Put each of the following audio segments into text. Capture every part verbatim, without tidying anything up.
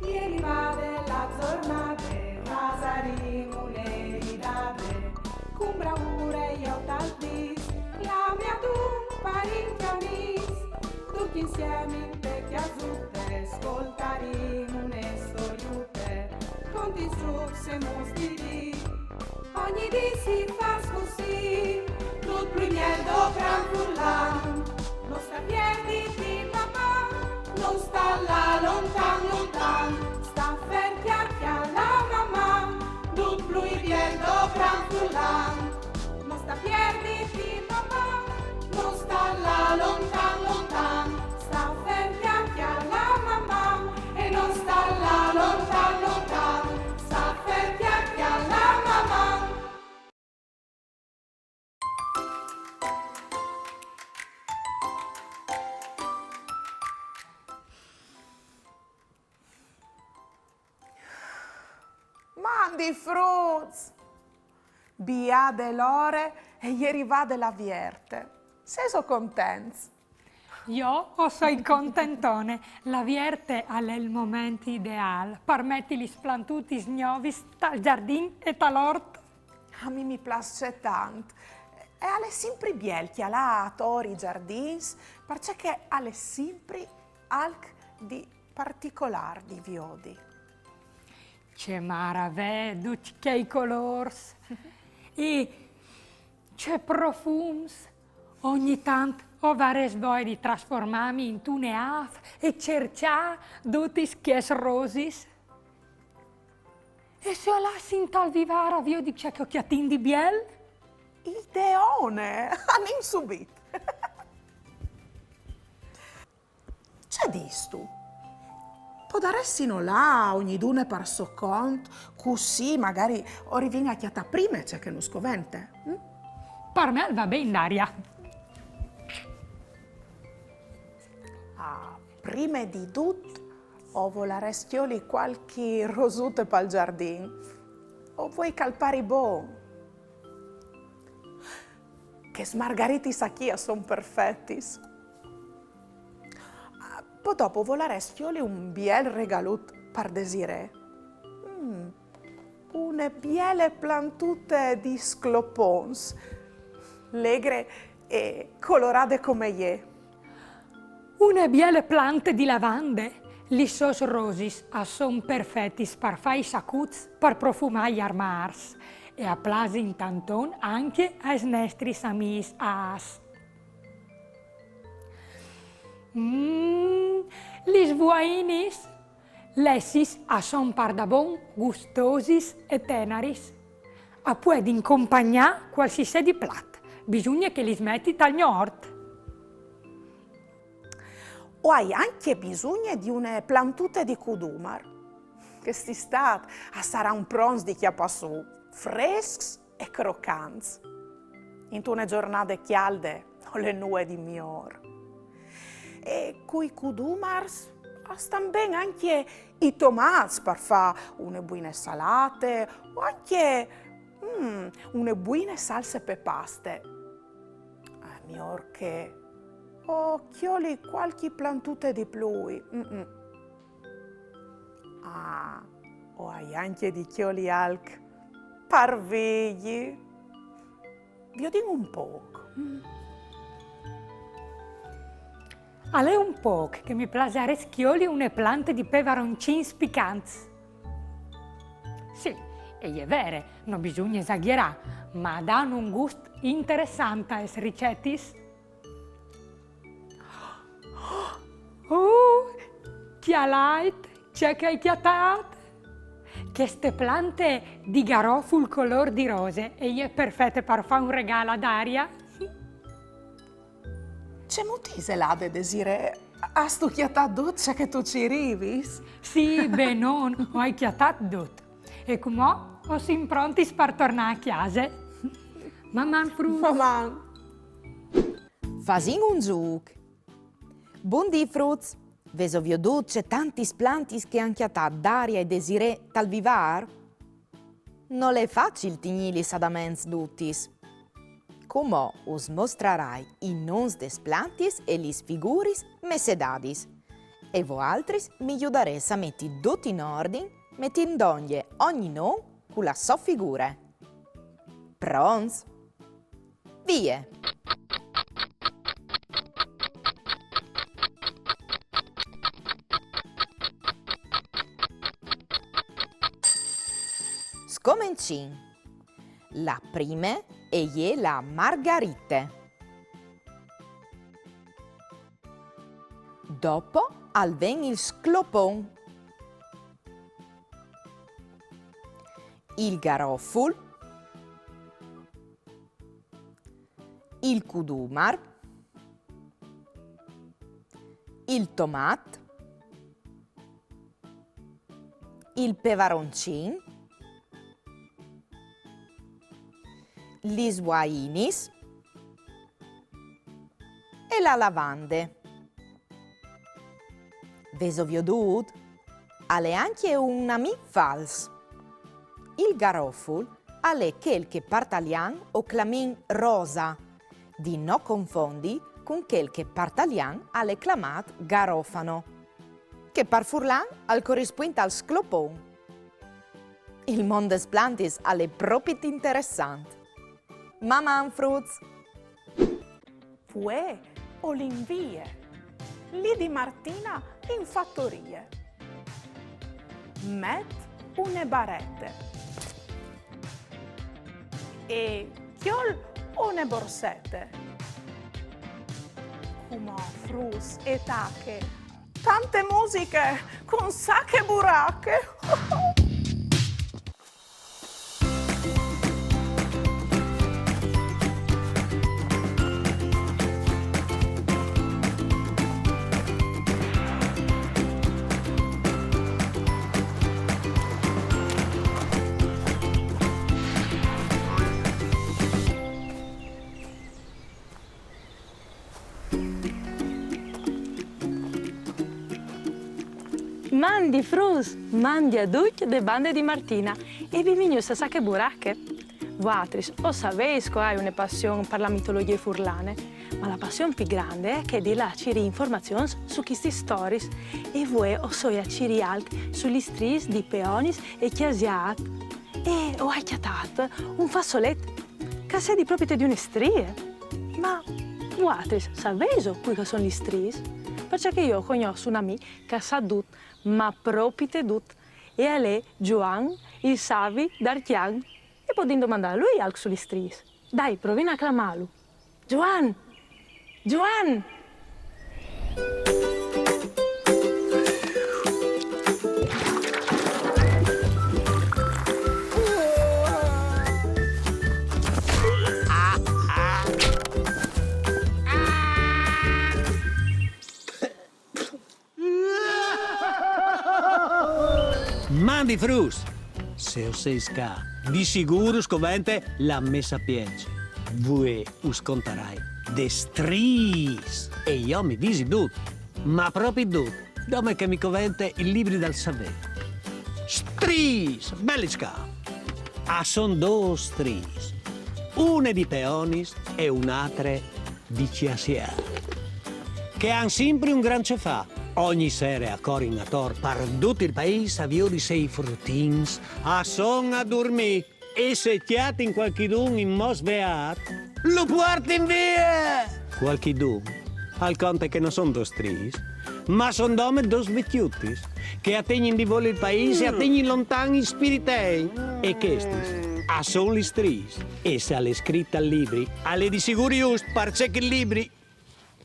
E rivade la zornade, fasarìn une ridade, cun braure jo tal dis, clame adun parint e amis, ducj insiemi inte cjasute, scoltarìn une storiute, contis, zûcs e mostris. Ogni dì si fâs cussì, dut plui biel dopran furlan. No sta pierditi, Maman, no sta lâ lontan, lontan. Sta fer, cjalâ, cjalâ, Maman, dut plui biel dopran furlan. No sta pierditi, Maman, no sta lâ lontan, lontan. Sta fer, cjalâ, cjalâ, Maman, e no sta lâ lontan, lontan. Sta fer, cjalâ, cjalâ, Maman. Mandi fruts! Biade l'ore e je rivade la Vierte. Sêso contents? Jo o soi contentone. La Vierte al è il moment ideâl par meti lis plantutis gnovis tal zardin e tal ort. A mi mi plâs tant. E al è simpri biel cjalâ ator i zardins, parcè che al è simpri alc di particolâr di viodi. Ce maravee ducj chei colôrs! E ce profums! Ogni tant o varès voie di trasformâmi intune âf e cerçâ dutis chês rosis. E se o lassin tal vivâr a viodi ce che o cjatìn di biel? Ideone! Anìn subit! Ce distu? Podaressino lâ ognidune par so cont, cussì magari o rivìn a cjatâ prime ce che nus covente, hm? Par me al va ben, Daria. Ah, prime di dut, o volarès cjoli cualchi rosute pal zardin. O vuei che al pari bon. Chês margaritis achì a son perfetis. Ah, po dopo o volarès cjoli un biel regalut par Desirée. Mm, une biele plantute di sclopons, legre e colorade come jê. Une biele plante di lavande. Lis sôs rosis a son perfetis par fâ i sacuts par profumâ i armârs e a plasin tanton ancje aes nestris amiis âfs. Mm, lis vuainis. Lessis a son pardabon gustosis e tenaris. A puedin compagnâ cualsisedi plat, bisugne che lis meti tal gno ort. O ai ancje bisugne di une plantute di cudumar. Chest Istât a saran pronts di cjapâ sù, frescs e crocants. Intune zornade cjalde o le nue di miôr. E cui cudumars a stan ben ancje i tomâts par fâ une buine salate o ancje, mm, une buine salse pe paste. A miôr che o cjoli cualchi plantute di plui. Mm-mm. Ah, o ai ancje di cjoli alc par Vigji. Viodìn un pôc. Al è un pôc che mi plasarès cjoli une plante di pevaroncins picants. Sì, e je vere, no bisugne esagjerâ, ma a dan un gust interessant aes ricetis. Oh, cjalait ce che o ai cjatât! Cheste plante di garoful colôr di rose e je perfete par fâ un regâl a Daria. Cemût ise, Lade, Desirée? Âstu cjatât dut ce che tu cirivis? Sì, benon, o ai cjatât dut. E cumò o sin prontis par tornâ a cjase. Maman, fruts! Maman! Fasìn un zûc. Bundì, fruts! Vêso viodût ce tantis plantis che a àn cjatât Daria e Desirée tal vivâr? Nol è facil tignîlis adaments dutis. Cumò us mostrarai i nons des plantis e lis figuris messedadis. E voaltris mi judarês a meti dut in ordin, metint dongje ogni non cu la sô figure. Pronts? Vie! Scomencìn. La prime e je la margarite. Dopo al ven il sclopon, il garoful, il cudumar, il tomat, il pevaroncin, lis uainis e la lavande. Vêso viodût? Al è ancje un amì fals. Il garoful al è chel che par talian o clamìn rosa, di no confondi cun chel che par talian al è clamât garofano, che par furlan al corispuint al sclopon. Il mont des plantis al è propit interessant. Maman, fruts! Vuê o lin vie. Li di Martina in fatorie. Met une barete. E cjol une borsete. Cumò, fruts, e tache tante musiche cun Sache Burache. Mandi fruts, mandi a ducj de bande di Martina e benvignûts a Sache Burache. Voaltris o savês che o ai une passion par la mitologjie furlane, ma la passion plui grande e je chê di lâ a cirî informazions su chestis storiis. E vuê o soi a cirî alc su lis striis di Peonis e Cjasiât. E o ai cjatât un façolet che al sedi propit di une strie. Ma voaltris savêso cui che a son lis striis? Parcè che jo o cognòs un amì che al sa dut, ma propit dut. E al è Zuan, il savi d'Arcjan. E podìn domandâ a lui alc su lis striis. Dai, provìn a clamâlu. Zuan! Zuan! Mandi fruts! Se o sês ca, di sigûr us covente la mê sapience. Vuê us contarai des striis. E jo mi visi dut, ma propit dut, dome che mi covente il libri dal savê. Striis, belis ca! A son dôs striis, une di Peonis e une altre di Cjasiât, che a àn simpri un gran ce fâ. Ogni sere a corin ator par dut il paîs a viodi se i frutins a son a durmî. E se cjatin cualchidun inmò sveât, lu puartin vie! Cualchidun al conte che no son dôs striis, ma son dome dôs vecjutis che a tegnin di voli il paîs e a tegnin lontan i spiritei. E chestis a son lis striis. E se al è scrit tal libri, al è di sigûr just, parcè che il libri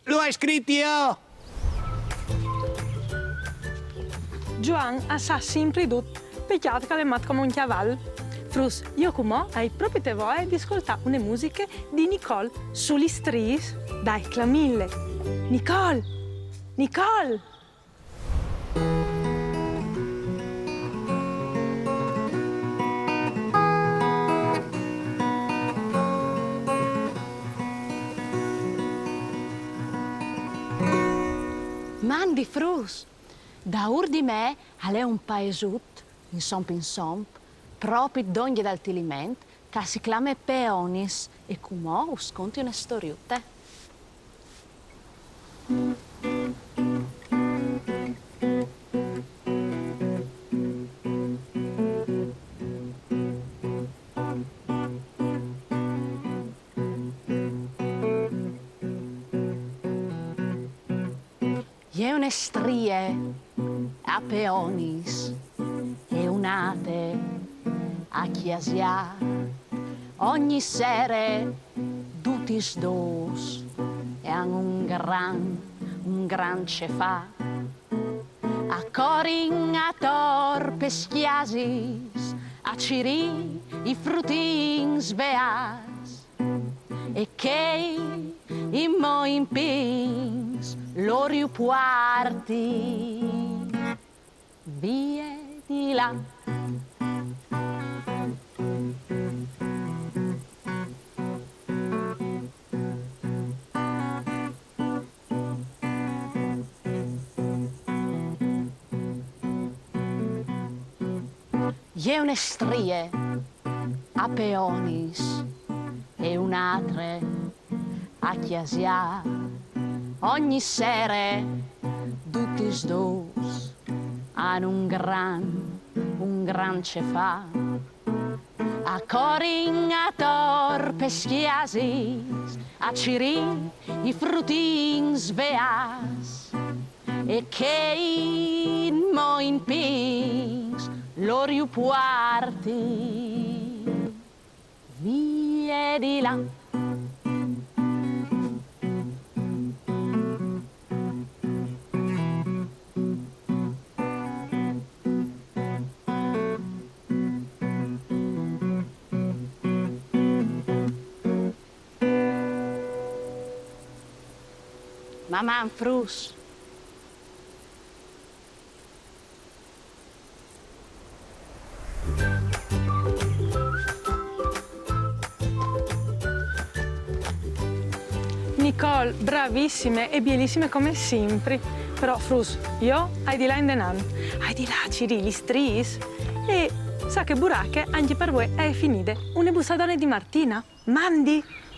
lu ai scrit jo! Zuan al sa simpri dut, pecjât che al è mat come un cjaval. Fruts, jo cumò o ai propit voie di scoltâ une musiche di Nicole su lis striis. Dai, clamìnle. Nicole! Nicole! Mandi fruts! Daûr di me al è un paesut, insomp insomp, propit dongje dal Tiliment, che si clame Peonis, e cumò us conti une storiute. E une strie a peonis e une altre a cjasiâ. Ogni sere dutis dôs e àn un gran, un gran ce fâ. A corin ator pes cjasis a cirî i frutins beâts. E chei inmò in pins lôr ju puartin vie di là. E je une strie a peonis e une altre a cjasiâ. Ogni sere dutis dôs àn un gran, un gran ce fâ. A corin ator pes cjasis a cirî i frutins beâts. E chei inmò in pins lôr ju puartin vie di là. Maman, fruts. Nicole, bravissime e bielissime come simpri. Però, fruts, jo o ai di lâ indenant. O ai di lâ a cirî lis striis. E sâstu che burache, ancje par vuê e je finide. Une bussadone di Martina. Mandi!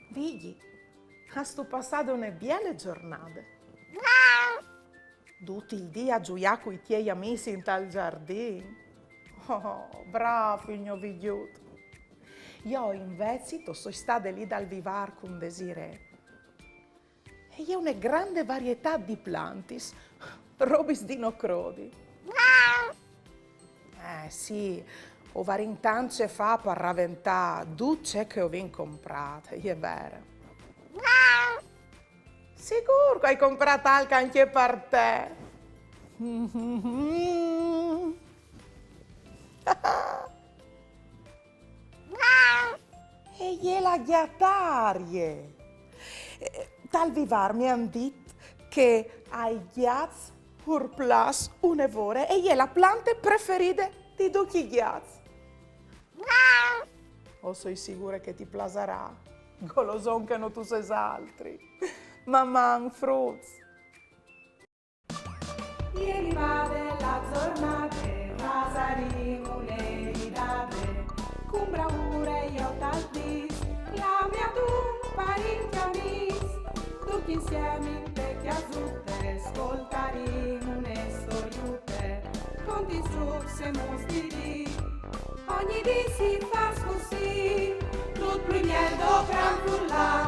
Vigji, âstu passade une biele zornade? Dut il dì a zuiâ cui tiei amîs intal zardin? Oh, brâf il gno Vigjut! Jo invezit o soi stade li dal vivâr cun Desirée. E je une grande varietât di plantis, robis di no crodi. Eh sì, o varìn tant ce fâ par raventâ dut ce che o vin comprât, e je vere. Sigûr che o ai comprât alc ancje par te. E je la gjatarie. Eh, tal vivâr mi àn dit che ai gjats ur plâs une vore e je la plante preferide di ducj i gjats. O soi sigure che ti plasarà, goloson che no tu sês altri. Maman, fruts! E je rivade la zornade, fasarìn une ridade, cun braure jo tal dîs, clamìn un parint e amîs, ducj insiemi inte cjasute, scoltarìn une storiute, contìn strucs e muts di dì. Ogni dì si fâs cussì, dut plui miei dal gran frulâ,